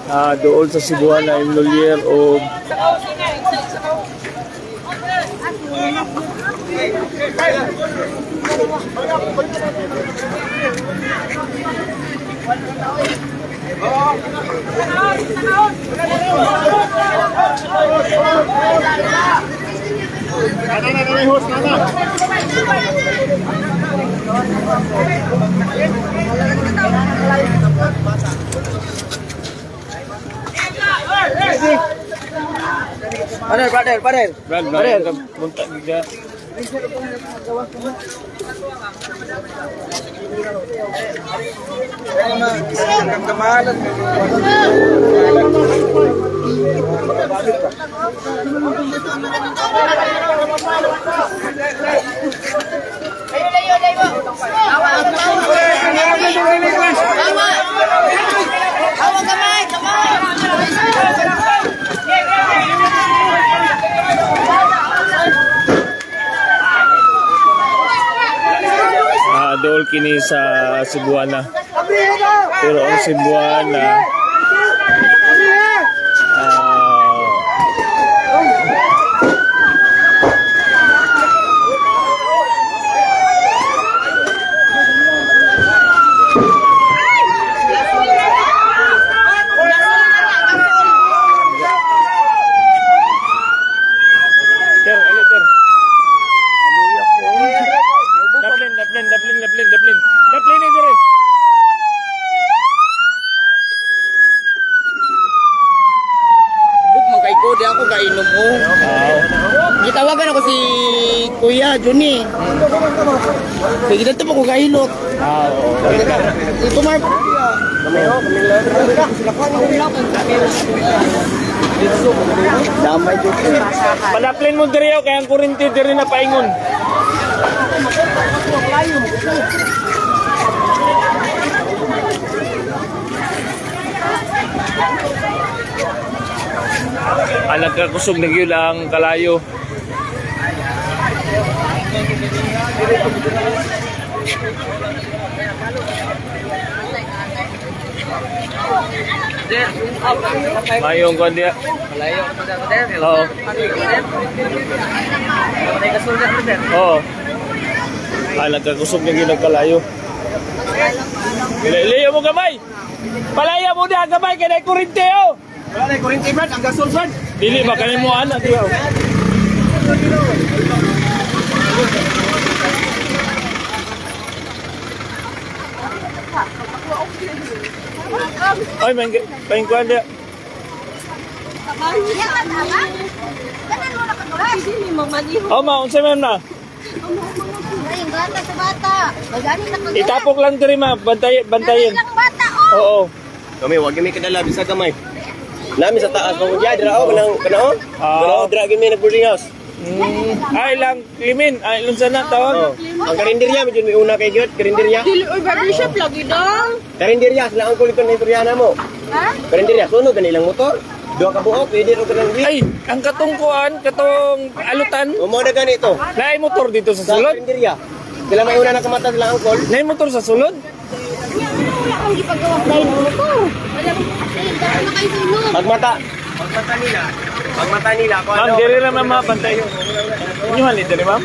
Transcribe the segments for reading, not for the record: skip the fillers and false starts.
Ah, dool sa Cebuana M Lhuillier o Brother, brother, brother. Brad, brad, munta gid. Ah, dool kini sa Cebuana. Pero ang Cebuana Ter, ali, ter. Daplin, daplin, daplin, daplin, daplin. Daplin ni dire. Buk man kay ko, di ako kainom mo. Ah, Gitawagan ako si Kuya Juni. Sige dito mo ko kahilot. Ah, oo. Ito man. Damay jud. Padaplin mo dire, oh, kaya ang kurinti dire na paingon. Ah, nagkakusog na gyud ang kalayo. Mayong kuan diya. Oo. Oo. Ah, nagkakusog na gyud ang kalayo. Ilayo mo gamay. Palaya mo na gamay kay nay kurinte oh. Wala na kuryente brad, ang gasol brad. Dili ba kani mo ana diya. Oh. Ay, may may kuan diya. Oh, ma, unsa man na? Ay, yung bata sa bata. Magani na kagawa. Itapok lang diri ma, bantay bantayin. Lang bata, oh. Oo. Kami wag mi kadala bisa gamay. Nami sa taas mo diya dira oh kanang kanao. Ah. Kanao dira gyud mi nag boarding house. Ay lang limin, ay lunsa na tawag. Oh. Ang karinderya medyo may una kay gyud karinderya. Dili oy barbershop lagi dong. Karinderya sila ang kuliton ni Toriana mo. Ha? Karinderya sunog kanilang motor. Duha ka buok pwede ro kanang week. Ay, ang katong kuan, katong alutan. Umo na ganito. Naay motor dito sa Sa sulod. karinderya. Sila may una nakamata sila ang call. Naay motor sa sulod. Wala akong gipagawa dahil motor. Wala akong dahil na kayo sulod. Pagmata. Pagmata nila. Pagmata nila ko Ma'am, diri ra ma'am bantay. Inyo ni diri ma'am.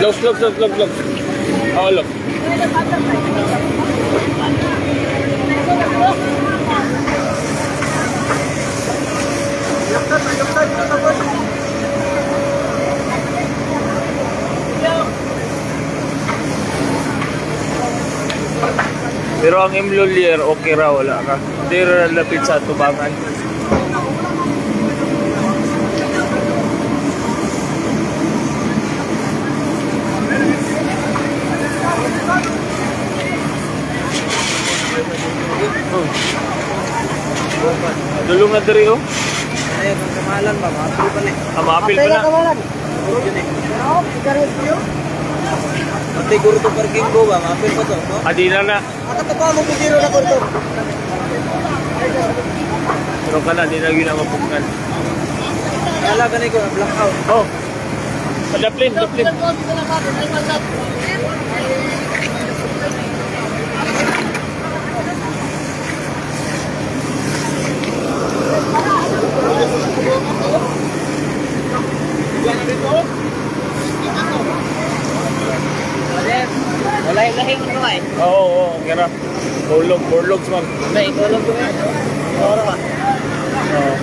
Look, look, look, look, look. Oh, look. Pero ang Imlulier, okay ra, wala ka. Hindi ra lapit sa tubangan. Oh. Dulong na diri oh. Ayaw kang kamalan ba? Maapil pa ni. Ah, maapil pa na. Pati guro to parking ko ba? Maapil pa to, no? Ah, di na na. Akatapa mo bigiro na ko to. Pero ka na, di na yun ang mapugnan. Wala ka na ko, blackout. Oh. Daplin, daplin. Wala yung lahing mo ay. Oo, oo, gara. Borlog, borlog, ma'am. May tulog ko eh. Oro ba? Oo.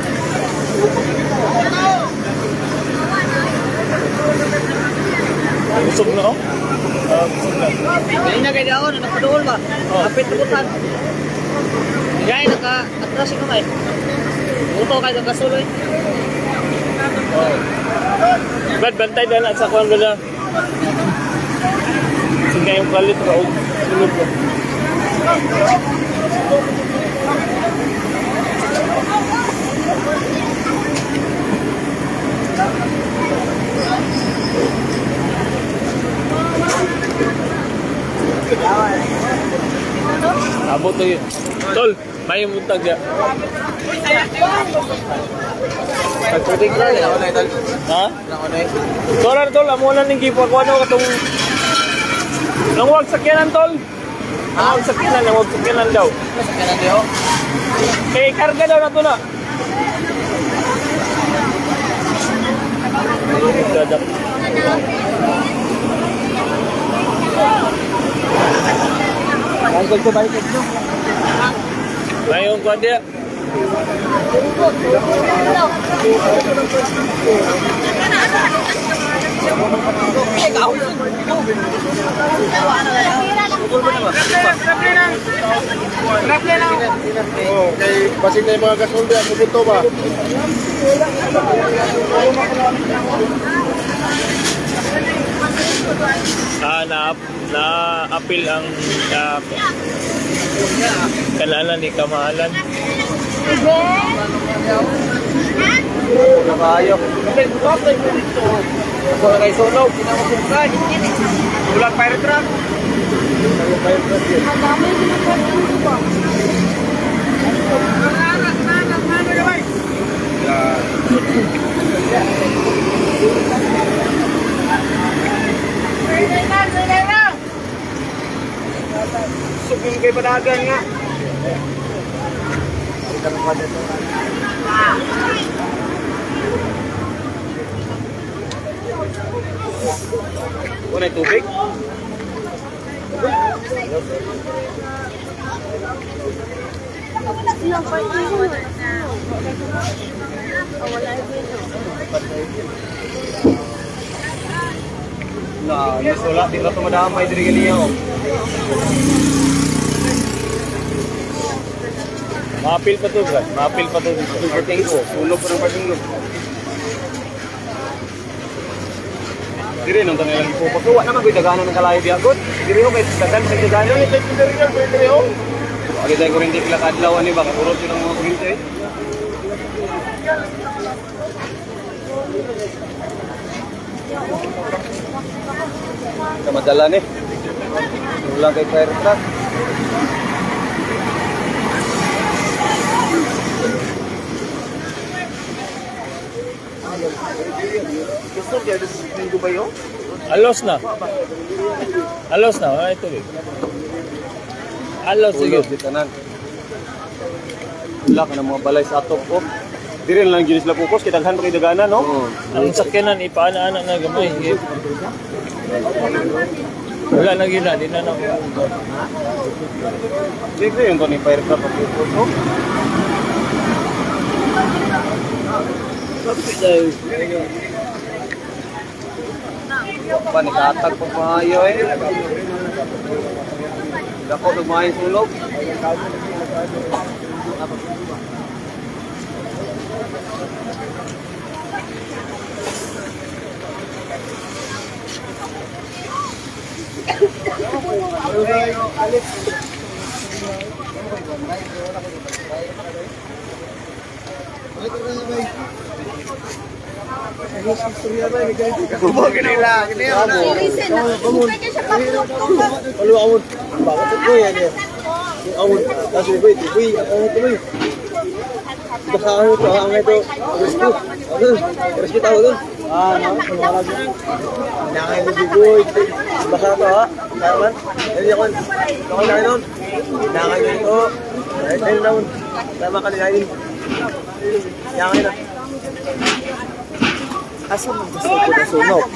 Busog na, oh. Ah, busog na. Dili na kay daon, nakaduol ba? Oh. Apit tubutan. Gay naka atras ko may. Uto kay kasuloy. Oh. Brad, bantay na na sa kuwan ba Sige yung kalit ra og sulod ba. Abot to yun. Tol, may muntag ya. Pagtubig na, wala na Ha? Tol, ano, tol, amo na ning gipakuha no katong Nangwag sakyanan tol. Nangwag sakyanan, nangwag sakyanan daw. Sakyanan diyo. Kay karga daw na to na. Dadak. Mayong kuan dia. Oh, kay basin na yung mga gasol diya, subito ba? Ah, na na apil ang kalalan ni Kamahalan. Nakayo. Wala kay sunog, kinamapugkan. Ulang fire truck. Madami yung ginaparking ko ba? Sugin kay padagan nga. Wala tubig? Silang parking ko. Oh, wala yung dito. Na, yes, wala. Di na tumadamay diri ganiya oh. Maapil pa to, Brad. Maapil pa to dito. Parking ko, sunog pa ng parking ko. Diri nang tanay lang ipupak. Wa naman koy daganan ng kalayo diha god. Diri ko kay dagan kay daganan ni kay diri kan diri oh. Agi tayo kuryente pila ka adlaw ani ba kakurot yun ang mga kuryente eh. Kamadala ni. Wala kay fire truck. Alos na. Alos na, wala ito. Alos sige. Tulog di tanan. Wala ka ng mga balay sa atop oh. Diri na lang gyud sila focus kay daghan pa kay daganan no. Ang sakyanan ipaana-ana na gamay. Wala na gina, di na na. Di ko yung ni fire truck ang focus oh. Pa nikaatag pa maayo eh. Dako og maayo sunog. Listen, pwede siya papulok-tulok. Alo awon. Bakit ko yan eh? Awon. Kasi wait, wait, ako tuloy. Baka ano to, ang ito. Rescue. Rescue tao doon. Ah, no, wala doon. Nakay mo bigoy. Baka to ha. Tama. Dali ako. Ako na nun. Nakay mo ito. Ay, na. Tama ka nila yun. Nakay na. Asa man gusto ko na sunog?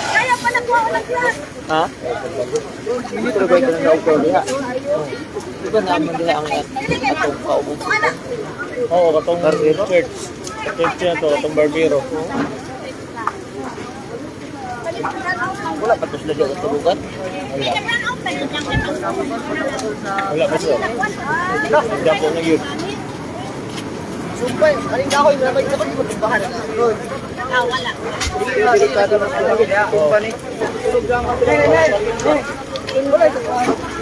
Kaya pala kuha ko ng glass. Ha? Hindi ko ba ito na diha? Di ba naman diha ang atong kaubos? Oo, katong church. Church na to, katong barbero. Wala pa to sila diya sa lugar. Wala pa siya. Hindi ako na yun. Sumpay, alin ka ako, yung nabay ka pa, Ah, wala.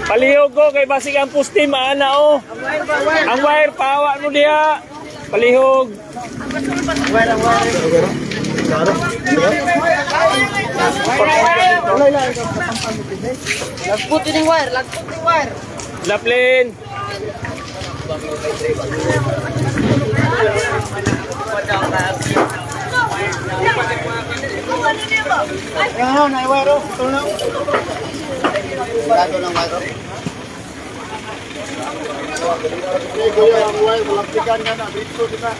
Palihog ko kay basig ang puste maana oh. Ang wire pawa mo diha. Palihog. Lagpot yung wire, lagpot yung wire. Laplin. Ano, na wire oh. Ito na. Bago ng wire. Okay, kuya, ang wire, malampikan ka na. Dito, di ba?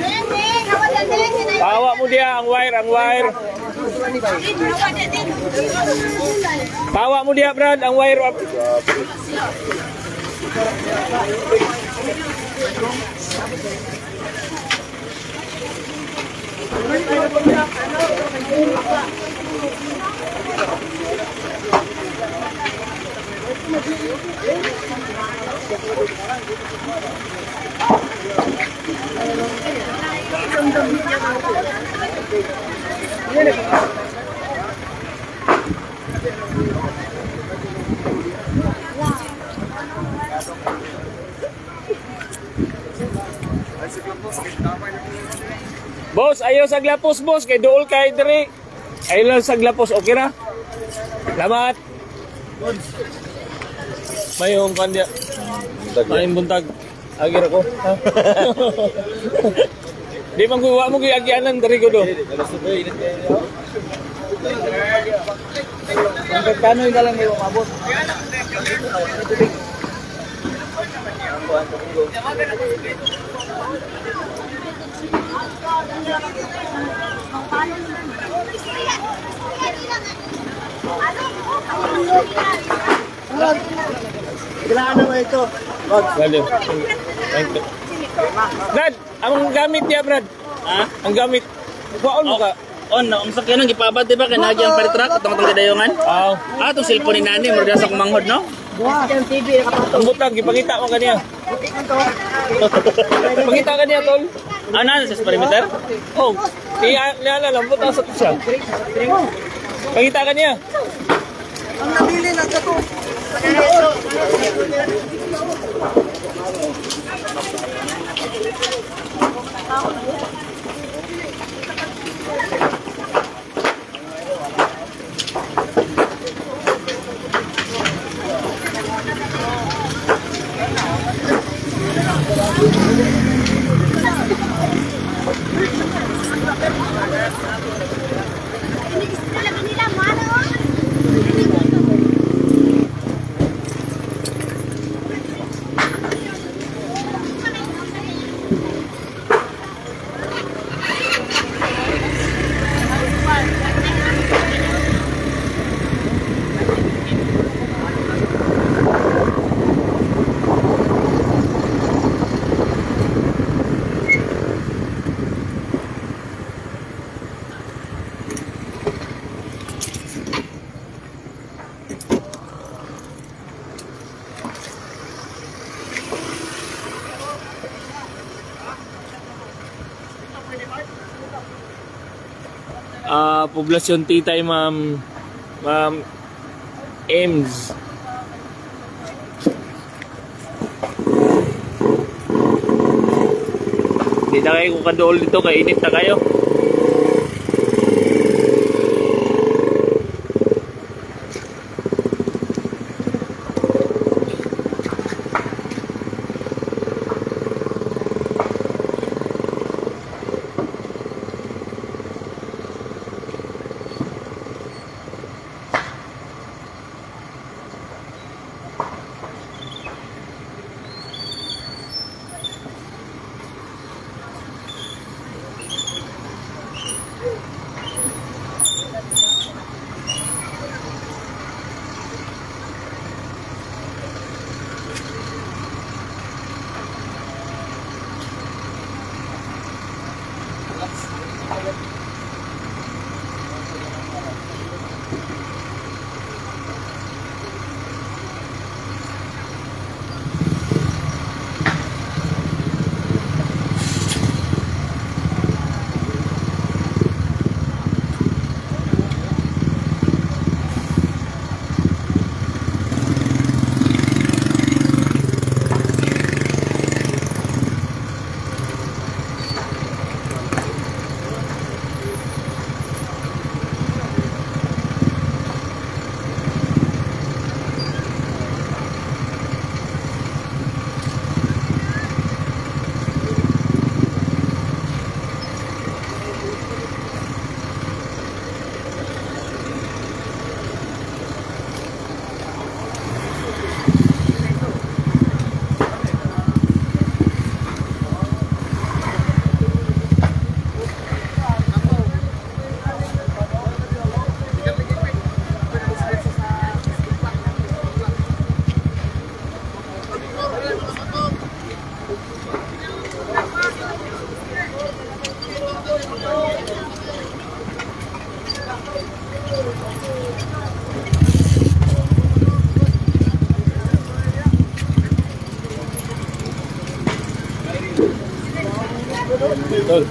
Neng, hawa na, neng. Pawa mo diha ang wire, ang wire. Hawa na, neng. Pawa mo diha Brad, ang wire. Boss, ayaw sa glapos, boss. Kay duol kay diri. Ayaw lang sa glapos. Okay ra? Salamat. Mayong kanya. Mayong buntag. Agir ako. Ha? Di man ko wa mo giagyanan diri ko do. Kano yung dalang may umabot? Kailangan naman ito. Value. Thank you. Brad, ang gamit niya, Brad. Ha? Ang gamit. Kuwaon mo ka. On, no, ang sakyanan gipabad di ba kay nagi ang fire truck atong atong kadayongan? Ah, Ah, itong cellphone ni nani, murag sa kumanghod, no? ang butang gipangita mo kaniya. Pangita kaniya, tol. Ah, na, sa perimeter? Oh, iya, niala lang butang sa siya. Pangita kaniya. Ang nabili lang ka to. Nila, mana, oh. Ah, poblasyon titay, ma'am. Ma'am Ems. Di na kayo kung kadool dito, kay init na kayo. Tol.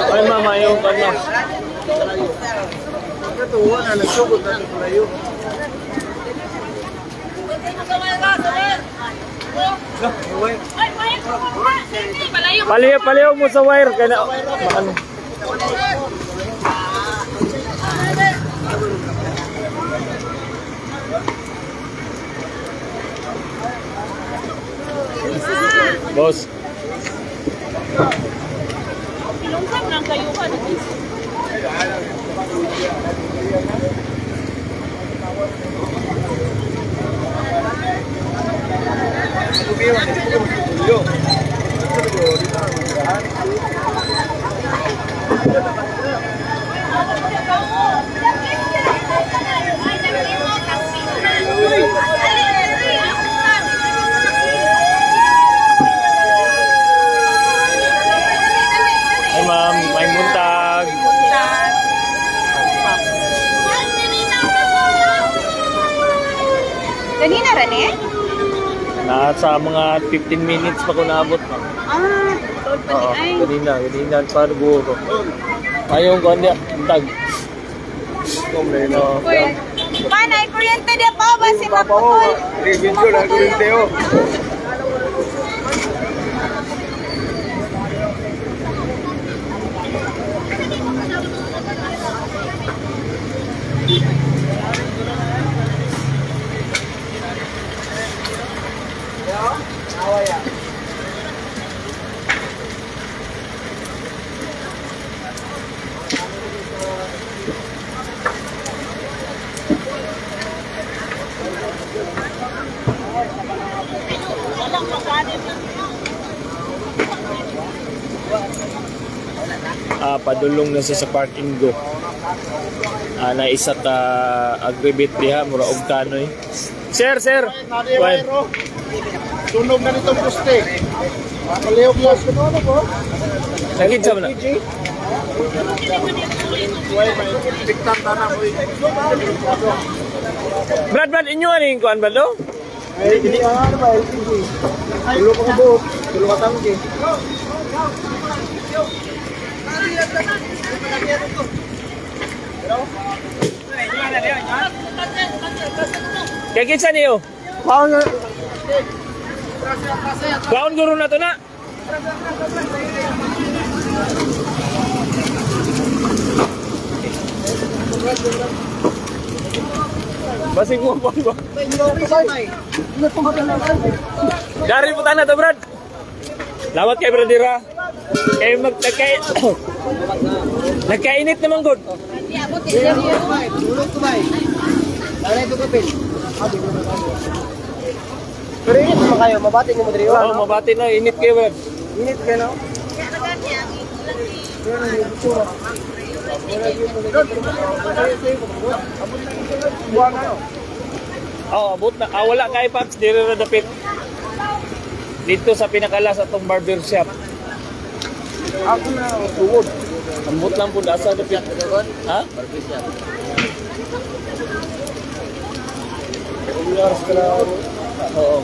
Ay mama, yung kanya. Paliw, paliw mo sa wire kaya na ano. Boss. Ay ma'am, may buntag. Kanina rin eh? Nasa mga 15 minutes pa ko naabot, ma'am. Ah, tol pa Oo, ni ay. kanina, kanina pa siguro. Ayaw ko hindi, buntag. Oo. Panay, kuryente dia pa ba si maputol? Video na kuryente oh. Ah, padulong na siya sa park and go. Ah, na isa ka agribit diha mura og kanoy. Sir, sir. Wait. Sunog na nitong poste. Palihog lang. Sakit sa man. LPG. Brad, Brad, inyo ano yung kuan, Brad, oh? Ay, hindi ano ba, LPG. Tulo pa ka buhok, tulo ka tangke. Kaya kinsa niyo? Paano? Kuan guro na to na. Basig mo pa ba? Dari po na to, Brad. Lawat kay Bradira. Kay mag kay nagkainit naman good. Pero init naman kayo, mabati niyo mo diri. Oh, mabati na init kayo, Brad. Init kayo, no? Oh, abot na. Ah, wala kay Paps, diri ra dapit. Dito sa pinakalas atong barber shop. Ako na, tuwod. Ambot lang po asa dapit. Ha? Oras ka na. Oo.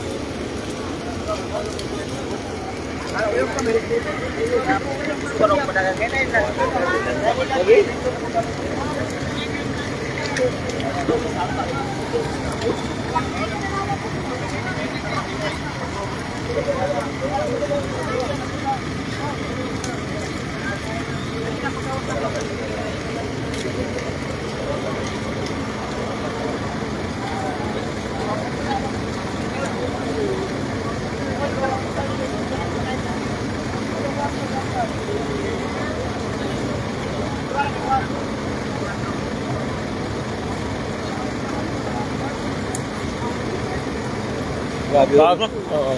Grabe. Bago. Oo.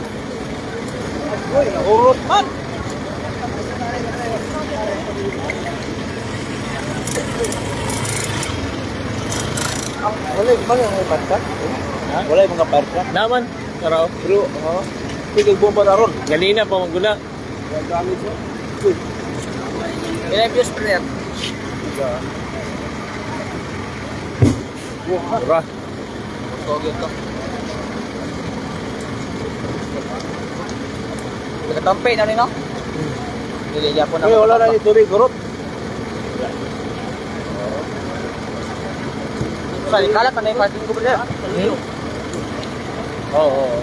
Uy, urot man. Wala yung mga parka? Ha? Wala yung mga parka? Naman, karaw. Pero, ha? Tigil bomba na ron. Galina pa maguna. Ilan views per net? Ra. Togyo to. Nagkatampe na rin, no? Dili po na. Uy, wala na yung tubig, urot. Sorry, kalat na yung parking ko ba? Hmm? Oo. Oo.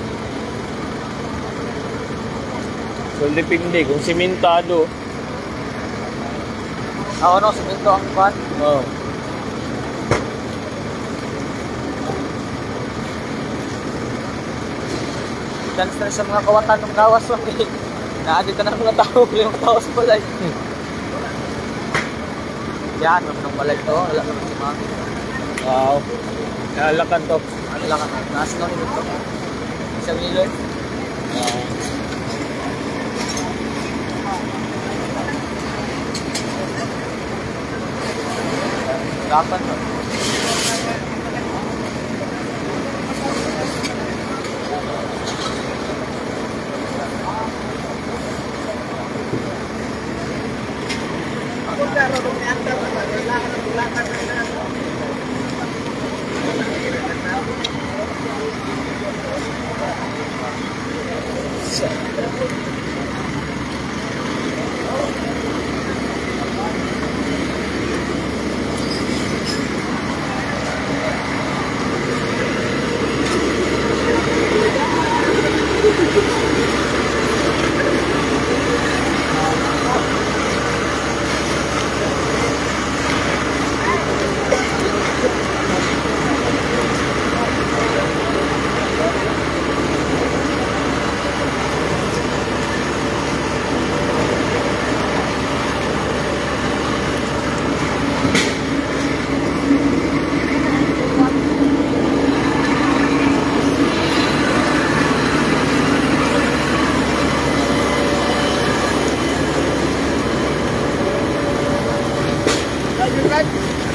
So, depende kung simentado. Oo, no, simento ang kwan. Oo. Chance na rin sa mga kawatan ng gawas. Okay. Naadit na ng mga tao, yung tao sa balay. Yan, ng balay to. Wala naman si mami. Wow. Nalakan to. Ano lang ang nasa na nito. Isang nilo eh. Oo. Dapat no.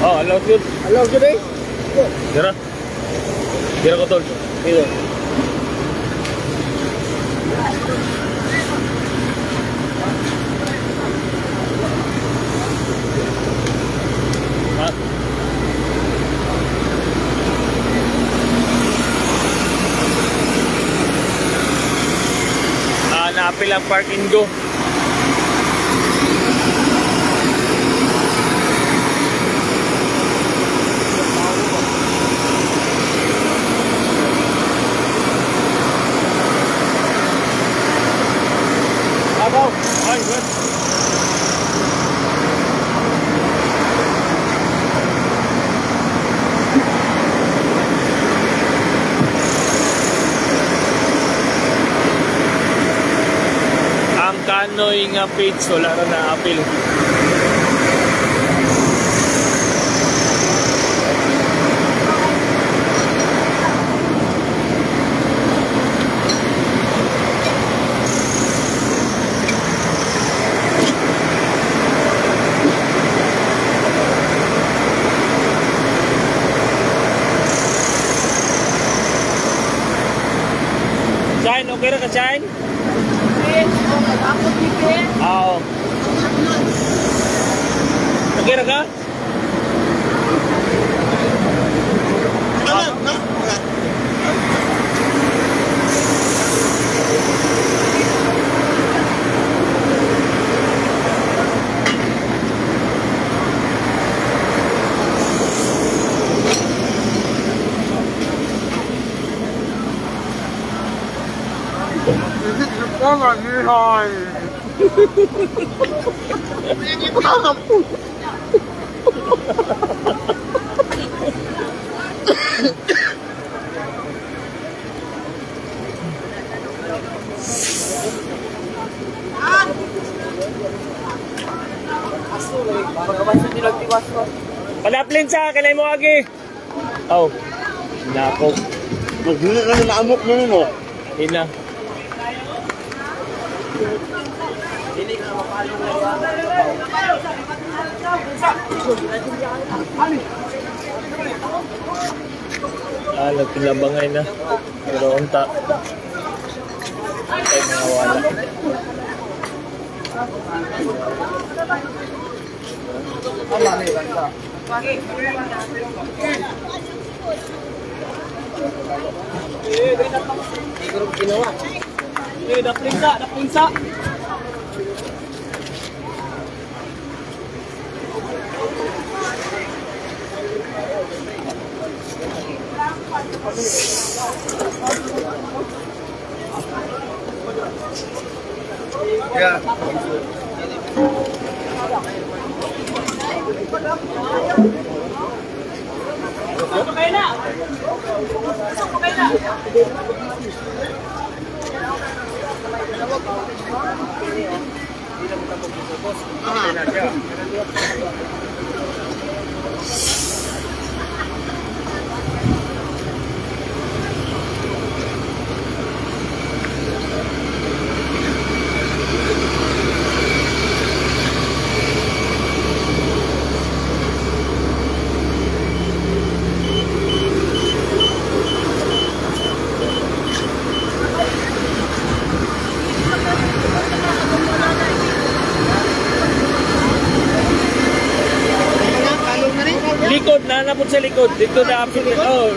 Oh, alaw yun. Alaw, yun eh. Dira. Dira ko tol. Dito. naapil ang park and go. Abaw! Ay, good. Ang kanoy nga page wala ra na apil. Shine, okay ra ka, Shine? Oo. Okay ra ka? Palaplin sa kanay mo agi. Oh. Nako. Maghuli ka na naamok mo mo. Hina. Ah, nagpilabangay na. Pero unta. Ay, mga wala. Eh, daplinsa, daplinsa. Likod, nanapot sa likod. Dito na apil. Oh,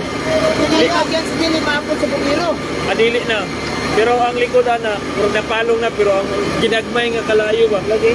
Against dili maapod sa bugiro. adili na. Pero ang likod ana, pero napalong na pero ang ginagmay nga kalayo ba. Lagi.